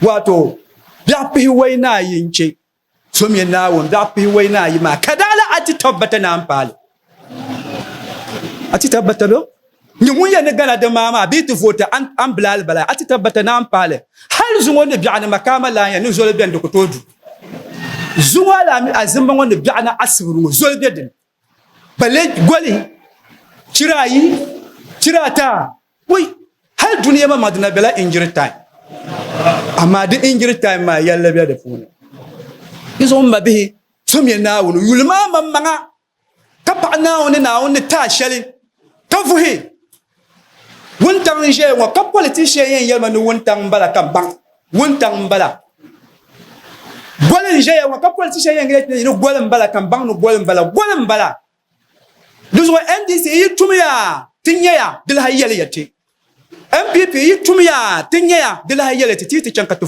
Wato biɛɣu pihiwɔi ni ayi n-chɛ Zomiya Naawuni biɛɣu pihiwɔi ni ayi maa, ka daa lahi a ti tabbata ni a ni paai li. A ti tabbata bɛ? Nyɛ ŋun yɛn ni gana di maa maa bee ti vooti a ni bilaali bala, a ti tabbata ni a ni paai li. Hali zuŋɔ ni biɛɣu ni makaama lan ya ni zoli beni di ku tooi du. Zuŋɔ alaami azimba ŋɔ ni biɛɣu ni asibiri ŋɔ zoli be dini. Balle goli chira ayi, chira ata, Wui! Hali dunia maŋmaŋ di na bela injury time. Amaa di injury time maa yɛlli be di puuni. Di zuɣu m mabihi, zomiya Naawuni yuli maa maŋmaŋa, ka paɣi Naawuni ni Naawuni ni ti a shɛli, ka vuhi. Wuntaŋ n-ʒeya ŋɔ, ka politician yɛn yɛli ma ni wuntaŋ m-bala ka m baŋ wuntaŋ m-bala. Goli n-ʒeya ŋɔ, ka politician yɛn yɛli ti ni goli m-bala ka m baŋ ni goli m-bala. Goli m-bala. Di zuɣu NDC yi tum ya ti nyaya di lahi yɛli ya ti. NPP yi tum ya ti nyaya di lahi yɛli ti ti yi ti chaŋ ka ti.